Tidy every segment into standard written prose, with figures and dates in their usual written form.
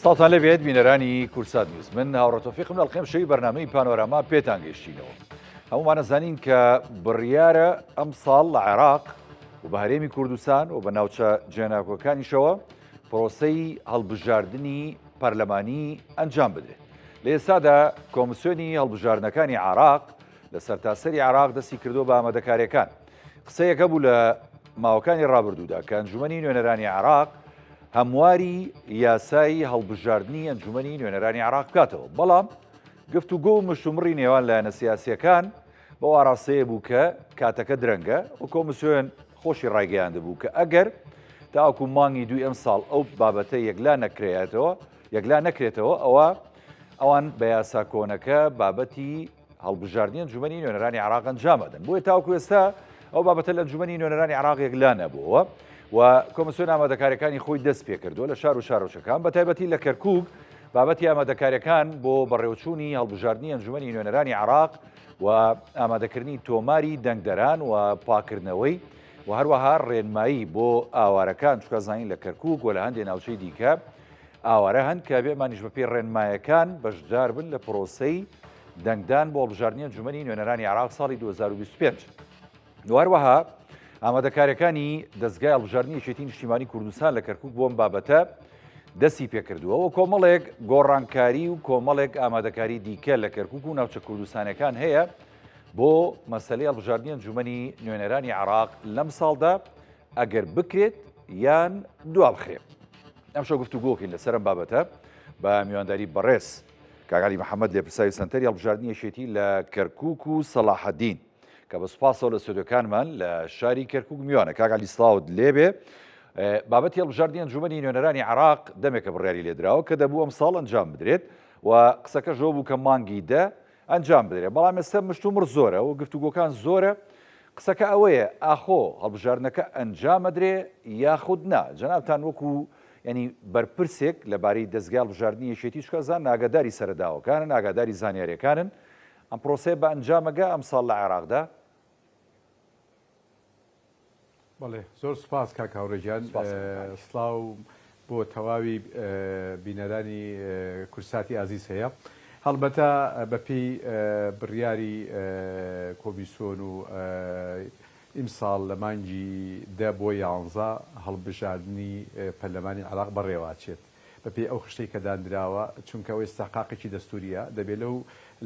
سڵاوتان لێبێت بینەرانی کوردسات نیوز من هاوڕێ تۆفیقم لە ئەڵقەی ئەمشەوی بەرنامەی پانۆراما پێتان گەیشتینەوە هەموومان ئەزانین کە بڕیارە ئەمساڵ لە عێراق و بە هەرێمی کوردستان و بە ناوچە جێناکۆکانیشەوە پرۆسەی هەڵبژاردنی پەرلەمانی ئەنجام بدرێت لە ئێستادا کۆمسیۆنی هەڵبژاردنەکانی عێراق لە سەرتاسەری عێراق دەستی کردووە بە ئامادەکاریەکان. قسەیەک هەبوو لە ماوەکانی ڕابردوودا کە ئەنجومەنی نوێنەرانی عێراق هەمواری یاسای هەڵبژاردنی ئەنجومەنی نوێنەرانی عێراق بکاتەوە، بەڵام گفتوگۆ و مشتومڕی نێوان لایەنە سیاسیەکان بەو ئاراستەیە بوو کە کاتەکە درەنگە و کۆمسیۆن خۆشی ڕایگەیاندبوو کە ئەگەر تاوەکو مانگی دووی ئەمساڵ ئەو بابەتە یەکلا نەکرێتەوە یەکلا نەکرێتەوە ئەوە ئەوان بە یاسا کۆنەکە بابەتی هەڵبژاردنی ئەنجومەنی نوێنەرانی عێراق ئەنجام ئەدەن بۆیە تاوەکو ئێستا ئەو بابەتە لە ئەنجومەنی نوێنەرانی عێراق یەکلا نەبووە و کۆمسیۆن ئامادەکاریەکانی خۆی دەست پێکردووە لە شار و شارۆچەکان بە تایبەتی لە کەرکک بابەتی ئامادەکاریەکان بۆ بەڕێوچوونی هەڵبژاردنی ئەنجومەنی نوێنەرانی عێراق و ئامادەکردنی تۆماری دەنگدەران و پاکردنەوەی و هەروەها ڕێنمایی بۆ ئاوارەکان چکە زانین لە کەرکک و لە هەندێک ناوچەی دیکە ئاوارە هەن کە بێمانیش بەپێی ڕێنمایەکان بەشدار بن لە پرۆسەی دەنگدان بۆ هەڵبژاردنی ئەنجومەنی نوێنەرانی عێراق ساڵی 2025. و هەروەها ئامادەکاریەکانی دەزگای هەڵبژاردنی یەکێتی نیشتیمانی کوردستان لە کەرکک بۆ ئەم بابەتە دەستی پێکردووە و کۆمەڵێک گۆڕانکاری و کۆمەڵێک ئامادەکاری دیکە لە کەرکک و ناوچە کوردستانەکان هەیە بۆ مەسەلەی هەڵبژاردنی ئەنجومەنی نوێنەرانی عێراق لەم ساڵدا ئەگەر بکرێت یان دوابخرێت. ئەمشەو گفتوگۆکەین لەسەر ئەم بابەتە بە میوانداری بەڕێز کاک عەلی محەمەد لێپرسراوی سەنتەری هەڵبژاردنی یەکێتی لە کەرکوک و سەڵاحەدین کە بە سوپاسەوە لە ستۆدیۆکانمان لە شاری کەرکوک میوانە. کاک عەلی سڵاوت لێبێ. بابەتی هەڵبژاردنی ئەنجومەنی نوێنەرانی عێراق دەمێکە بڕیاری لێدراوە کە دەبوو ئەمساڵ ئەنجام بدرێت و قسەکەش ئەوە بوو کە مانگی دە ئەنجام بدرێت، بەڵام ئێستا مشتومڕ زۆرە و گفتوگۆکان زۆرە، قسەکە ئەوەیە ئاخۆ هەڵبژاردنەکە ئەنجام ئەدرێ یاخود نا، جەنابتان وەکو یانی بەرپرسێک لەبارەی دەزگای هەڵبژاردنی یەکێتی چونکە ئەزانن ئاگاداری سەرەداوەکانن، ئاگاداری زانیاریەکانن، ئەم پرۆسەیە بە ئەنجام ئەگا ئەمساڵ لە عێراقدا؟ بەڵێ زۆر سوپاس کاک هاوڕێ گیان سڵاو بۆ تەواوی بینەرانی کورساتی ئازیز هەیە هەڵبەتە بەپێی بڕیاری کۆمیسۆن و ئیمساڵ لە مانگی دە بۆ یانزە هەڵبژاردنی پەرلەمانی عێراق بەڕێوەئەچێت بەپێی ئەو خشتەی کە داندراوە، چونکە ئەوە ئیستحقاقێکی دەستوورییە، دەبێت لەو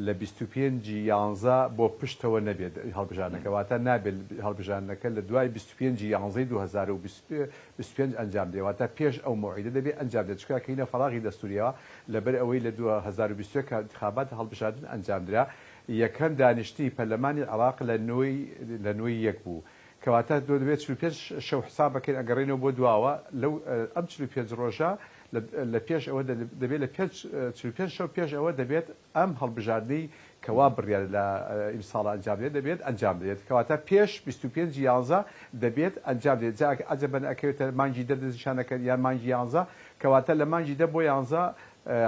لە 25 ی یانزە بۆ پشتەوە نەبێت هەڵبژاردنەکە، واتە نابێت هەڵبژاردنەکە لە دوای 25 ی یانزەی 2025 ئەنجام بدرێت، واتە پێش ئەو مەوعیدە دەبێت ئەنجام بدرێت، چونکە ئەکەینە فەراغی دەستوورییەوە، لەبەر ئەوەی لە 2021 کە ئینتخابات هەڵبژاردن ئەنجامدرا، یەکەم دانیشتنی پەرلەمانی عێراق لە نۆی لە نۆی یەک بوو، کەواتە تۆ دەبێت 45 شەو حساب بکەین ئەگەڕێینەوە بۆ دواوە لەو ئەم 45 ڕۆژە لە پێش ئەوە دەبێت لە پێنج 45 شەو پێش ئەوە دەبێت ئەم هەڵبژاردنەی کە وا بڕیارە لە ئیمساڵ ئەنجام بدرێت دەبێت ئەنجام بدرێت کەواتە پێش 25 یانزە دەبێت ئەنجام بدرێت جا عەجەبەن ئەکەوێتە مانگی دە دەستنیشان دەکەن یان مانگی یانزە کەواتە لە مانگی دە بۆ یانزە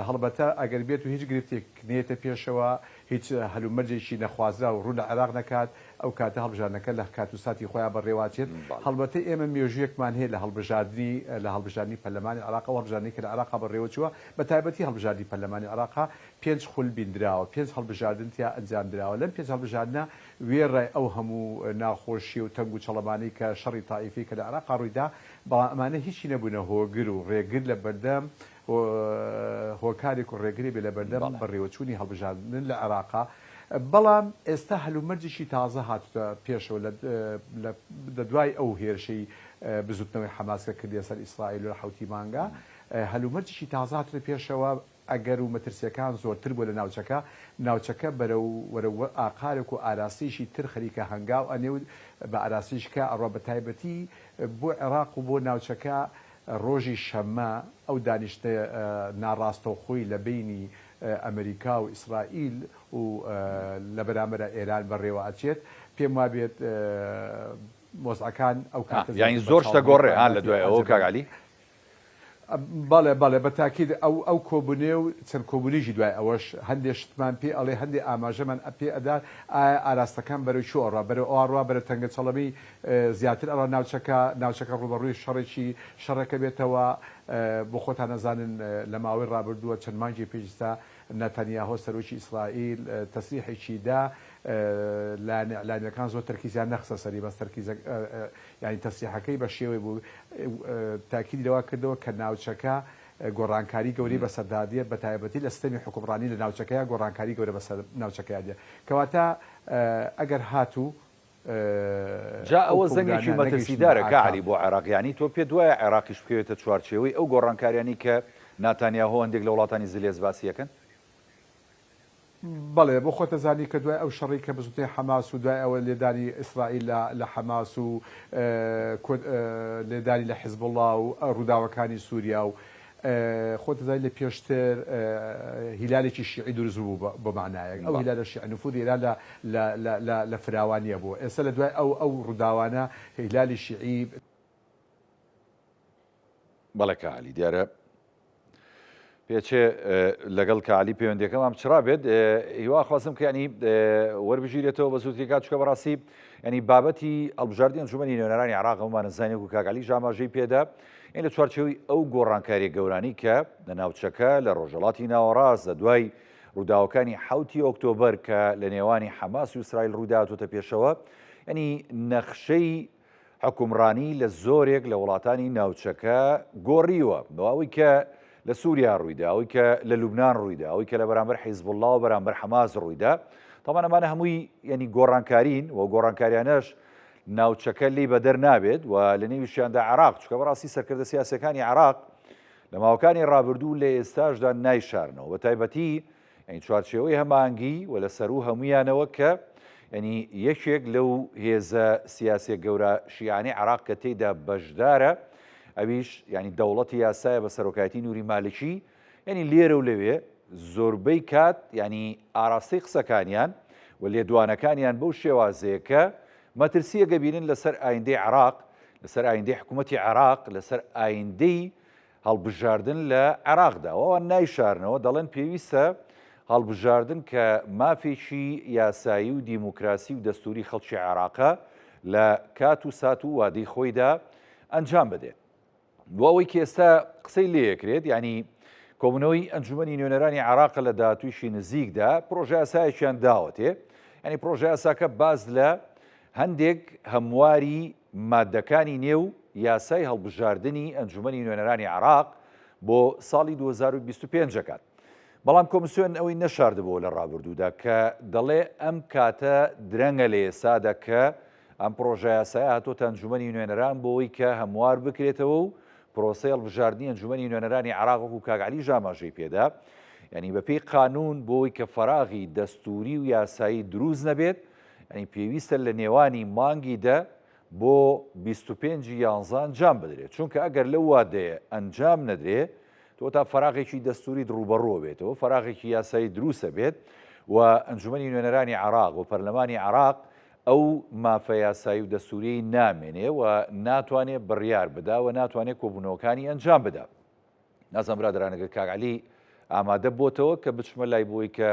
هەڵبەتە ئەگەر بێت و هیچ گرفتێک نەیەتە پێشەوە هیچ هەلومەرجێکی نەخوازراو ڕوو لە عێراق نەکات ئەو کاتە هەڵبژاردنەکە لە کات و ساتی خۆیا بەڕێوەئەچێت. هەڵبەتە ئێمە مێژوویەکمان هەیە لە هەڵبژاردنی لە هەڵبژاردنی پەرلەمانی عێراق، ئەو هەڵبژاردنەی کە لە عێراقا بەڕێوەچووە، بە تایبەتی هەڵبژاردنی پەرلەمانی عێراقا پێنج خول بیندراوە، پێنج هەڵبژاردن تیا ئەنجام دراوە. لەم پێنج هەڵبژاردنە وێڕای ئەو هەموو ناخۆشی و تەنگ و چەڵەمانەی کە شەڕی تائیفی کە لە عێراقا ڕوویدا، بەڵام ئەمانە هیچی نەبوونە هۆگر و ڕێگر لە بەردەم هۆکارێک و ڕێگرێ بێ لە بەردەم بەڕێوەچوونی هەڵبژاردن لە عێراقا. بەڵام ئێستا هەلومەرجێکی تازە هاتووتە پێشەوە لە دوای ئەو هێرشەی بزوتنەوەی حەماس کە کردیە سەر ئیسرائیل لە حەوتی مانگا هەلومەرجێکی تازە هاتووتە پێشەوە ئەگەر و مەترسیەکان زۆرتر بووە لە ناوچەکە ناوچەکە بەرەو وەرەو ئاقارێک و ئاراستەیەکی تر خەریکە هەنگاو ئەنێ و بە ئاراستەیەکی کە ئەڕوا بە تایبەتی بۆ عێراق و بۆ ناوچەکە ڕۆژی شەممە ئەو دانیشتنە ناڕاستەوخۆی لە بەینی ئەمریکا و ئیسرائیل و لە بەرامبەرا ئێران بەڕێوە ئەچێت پێم وابێت وەزعەکان ئەو کاتە یانی زۆر شتە گۆڕێ ها لە دوای ئەوە کاک عەلی؟ بەڵێ بەڵێ بە تاکید ئەو ئەو کۆبونێ و چەند کۆبونیشی دوای ئەوەش هەندێ شتمان پێ ئەڵێ هەندێ ئاماژەمان پێ ئەدا ئایا ئاراستەکان بەرەو کوێ ئەڕوا بەرەو ئەوا ڕوا بەرەو تەنگەچەڵەمەی زیاتر ئەڕا ناوچەکە ناوچەکە ڕووبەڕووی شەڕێکی شەڕێکە بێتەوە بۆ خۆتان ئەزانن لە ماوەی ڕابردووە چەند مانگێ پێش ئیستا ناتانیاهۆ سەرۆکی ئیسرائیل تەسریحێکی دا لایەنە ئیعلامیەکان زۆر تەرکیزیان نەخستە سەری بەس تەرکیزە یانی تەسریحەکەی بە شێوەی بوو تاکیدی لەوە کردەوە کە ناوچەکە گۆڕانکاری گەورەی بەسەردا دێت بە تایبەتی لە سیستەمی حوکمڕانی لە ناوچەکەیا گۆڕانکاری گەورە بەسەر ناوچەکەیا دێت کەواتە ئەگەر هاتوو جا ئەو ئەوە زەنگێکی کۆبوونانە نەگەیشتن بە مەترسیدارە کا ئاکام. عەلی بۆ عێراق یانی تۆ پێت وایە عێراقیش بکەوێتە چوارچێوەی ئەو گۆڕانکاریانەی کە ناتانیاهۆ هەندێک لە وڵاتانی زلهێز باسی ئەکەن؟ بەڵێ، بۆ خۆت ئەزانی کە دوای ئەو شەڕەی کە بزوتنەوەی حەماس و دوای ئەوە لێدانی ئیسرائیل لە لە حەماس و کۆت لێدانی لە حزبوڵا و ڕووداوەکانی سووریا و خۆت ئەزانی لە پێشتر هیلالێکی شیعی دروست ببوو بە مەعنایەک ئەو هیلالە شیعە نفوذی ئێران لە لە لە لە لە فراوانیە بوو ئێستا لە دوای ئەو ئەو ڕووداوانە هیلالی شیعی بەڵێ کاک عەلی دیارە پێچێ لەگەڵ کاک عەلی پەیوەندیەکەمان چرا بێت هیوا خوازم کە ینی وەربگیرێتەوە بە زووترین کات چکە بەڕاستی ینی بابەتی هەڵبژاردنی ئەنجومەنی نوێنەرانی عراق هەمومان زانێک و کاک عەلی ئاماژەی پێدا این لە چوارچێوەی ئەو گۆڕانکاریە گەورانی کە لە ناوچەکە لە ڕۆژهەڵاتی ناوەڕاست لە دوای ڕووداوەکانی حوتی ئۆکتۆبەر کە لە نێوانی حەماس و ئیسرائیل ڕووداوەتە پێشەوە ینی نەخشەی حوکمڕانی لە زۆرێک لە وڵاتانی ناوچەکە گۆڕیوە، ئەوەی کە لە سووریا ڕوویدا، ئەوەی کە لە لوبنان ڕوویدا، ئەوەی کە لە بەرامبەر حیزبوڵڵا و بەرامبەر حەماس ڕوویدا، تەبعەن ئەمانە هەمووی یەنی گۆڕانکارین و گۆڕانکاریانەش ناوچەکە لێی بەدەر نابێت و لە نێویشیاندا عێراق، چونکە بەڕاستی سەرکردە سیاسیەکانی عێراق لە ماوەکانی ڕابردوو لە ئێستاشدا نایشارنەوە، بە تایبەتی یانی چوارچێوەی هەماهەنگی و لە سەروو هەموویانەوە کە یانی یەکێک لەو هێزە سیاسیە گەورە شیعانەی عێراق کە تێیدا بەشدارە ئەویش یانی دەوڵەتی یاسایە بە سەرۆکایەتی نوری مالکی یانی لێرە و لەوێ زۆربەی کات یانی ئاراستەی قسەکانیان و لێدوانەکانیان بەو شێوازەیە کە مەترسیەک ئەبینن لەسەر ئایندەی عێراق لەسەر ئایندەی حکوومەتی عێراق لەسەر ئایندەی هەڵبژاردن لە عێراقدا و ئەوان نایشارنەوە دەڵێن پێویستە هەڵبژاردن کە مافێکی یاسایی و دیموکراسی و دەستوری خەڵکی عێراقە لە کات و سات و وادەی خۆیدا ئەنجام بدێت. بۆ ئەوەی کە ئێستا قسەی لێکرێت یعنی کۆبوونەوەی ئەنجومەنی نوێنەرانی عێراق لە داهاتوویشی نزیکدا پرۆژەیاسایەکیان داوەتێ یعنی پرۆژەیاساکە باس لە هەندێک هەمواری ماددەکانی نێو یاسای هەڵبژاردنی ئەنجومەنی نوێنەرانی عێراق بۆ ساڵی 2025 دەکات. بەڵام کۆمسیۆن ئەوەی نەشاردبووە لە ڕابردوودا کە دەڵێ ئەم کاتە درەنگە لە ئێستادا کە ئەم پڕۆژەیاسایە هاتۆتە ئەنجومەنی نوێنەران بۆ ئەوەی کە هەموار بکرێتەوە و پرۆسەی هەڵبژاردنی ئەنجومەنی نوێنەرانی عێراق وەکو کاک عەلیش ئاماژەی پێدا یعنی بەپێی قانون بۆ ئەوەی کە فەراغی دەستوری و یاسایی دروست نەبێت یانی پێویستە لە نێوانی مانگی دە بۆ 25 ی یانزە ئەنجام بدرێت، چونکە ئەگەر لەو وادەیە ئەنجام نەدرێ تۆ تا فەراغێکی دەستوریت ڕووبەڕوو بێتەوە، فەراغێکی یاسایی دروستە بێت و ئەنجومەنی نوێنەرانی عێراق و پەرلەمانی عێراق ئەو مافە یاسایی و دەستوریەی نامێنێ و ناتوانێ بڕیار بدا و ناتوانێ کۆبوونەوەکانی ئەنجام بدا. نازانم برادەران ئەگەر کاک عەلی ئامادە بۆتەوە کە بچمە لای بۆی کە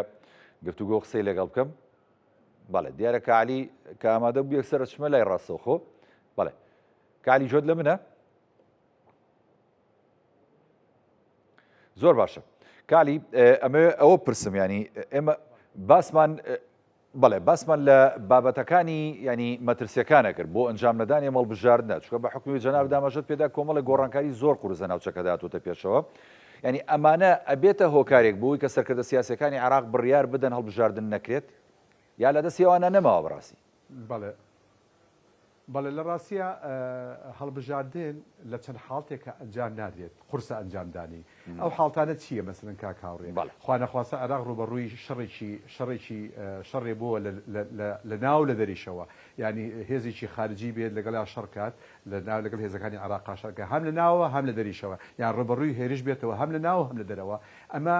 گفتوگۆ قسەی لەگەڵ بکەم. بەڵێ دیارە کاعلی کە ئامادە بوو یەکسەر ئەچمە لای ڕاستەوخۆ بەڵێ کاعلی جۆت لە منە زۆر باشە کالی ئەمە ئەوە پرسم ینی ئێمە باسمان بەڵێ باسمان لە بابەتەکانی ینی مەترسیەکانە کرد بۆ ئەنجام نەدانی مەڵبژاردنە چکە بە حکومی جەناب داماژت پێدا کۆمەڵی گۆڕانکاری زۆر قورسە ناوچەکەدا هاتووەتە پێشەوە یانی ئەمانە ئەبێتە هۆکارێک بۆی کە سەرکردە سیاسیەکانی عێراق بڕیار بدەن هەڵبژاردن نەکرێت؟ یا لە دەستی ئەوانە نەماوە بەڕاستی؟ بەڵێ بەڵێ لە ڕاستیا هەڵبژاردن لە چەند حاڵتێکا ئەنجام نادرێت قورسە ئەنجامدانی ئەو حاڵتانە چییە مەسەلەن کاک هاوڕێ خوانەخواستە عێراق ڕووبەڕووی شەڕێکی شەڕێکی شەڕێ بۆوە لە ناو لە دەریشەوە یانی هێزێکی خارجی بێت لەگەڵیا شەڕ کات لە ناو لەگەڵ هێزەکانی عێراقا شەڕ کات هەم لە ناوەوە هەم لە دەریشەوە یان ڕووبەڕووی هێرش بێتەوە هەم لە ناو هەم لە دەرەوە ئەمە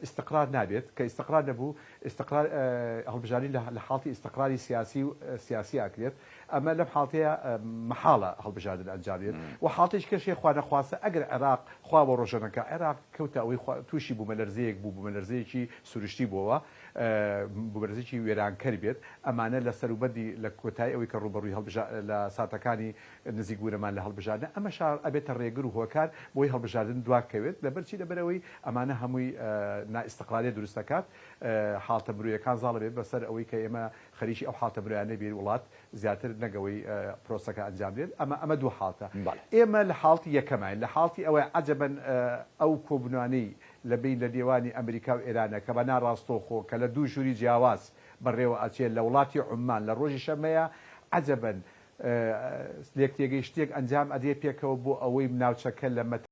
ئیستقرار نابێت کە ئیستقرار نەبوو ئیستقرار هەڵبژاردنی لە حاڵتی ئیستقراری سیاسی و سیاسی ئەکرێت ئەمە لەم حاڵ. حاڵتەیە مەحاڵە هەڵبژاردن ئەنجام بێت و حاڵتێکی کەش هەیە خوانەخواستە ئەگەر عێراق خوا بۆ ڕۆژە نەکا عێراق کەوتە ئەوەی تووشی بوومەلەرزەیەک بوو بوومەلەرزەیەکی سروشتی بۆوە بوومەلەرزەیەکی وێرانکەر بێت ئەمانە لە سەروبەندی لە کۆتایی ئەوەی کە ڕووبەڕووی هەڵبژا لە ساتەکانی نزیک بوونەمان لە هەڵبژاردن ئەمەش ئەبێتە ڕێگر و هۆکار بۆی هەڵبژاردن دواکەوێت لەبەرچی لەبەرئەوەی ئەمانە هەمووی نائیستقراریە دروست دەکات حاڵتە مرۆیەکان زاڵ ئەبێت بەسەر ئەوەی کە ئێمە خەریکی ئەو حاڵتە مرۆیانە بین وڵات زیاتر نەک ئەوەی پرۆسەکە ئەنجام بدرێت ئەمە ئەمە دوو حاڵتە ئێمە لە حاڵتی یەکەماین لە حاڵتی ئەوەی عەجەبەن ئەو کۆبوونانەی لە بین لە نێوانی ئەمریکا و ئێرانە کە بە ناڕاستەوخۆ کە لە دوو ژووری جیاواز بەڕێوە ئەچێت لە وڵاتی عوممان لە ڕۆژی شەممەیە عەجەبەن لێکتێگەیشتنێک ئەنجام ئەدرێت پێکەوە بۆ ئەوەی ناوچەکە لە مەترسی.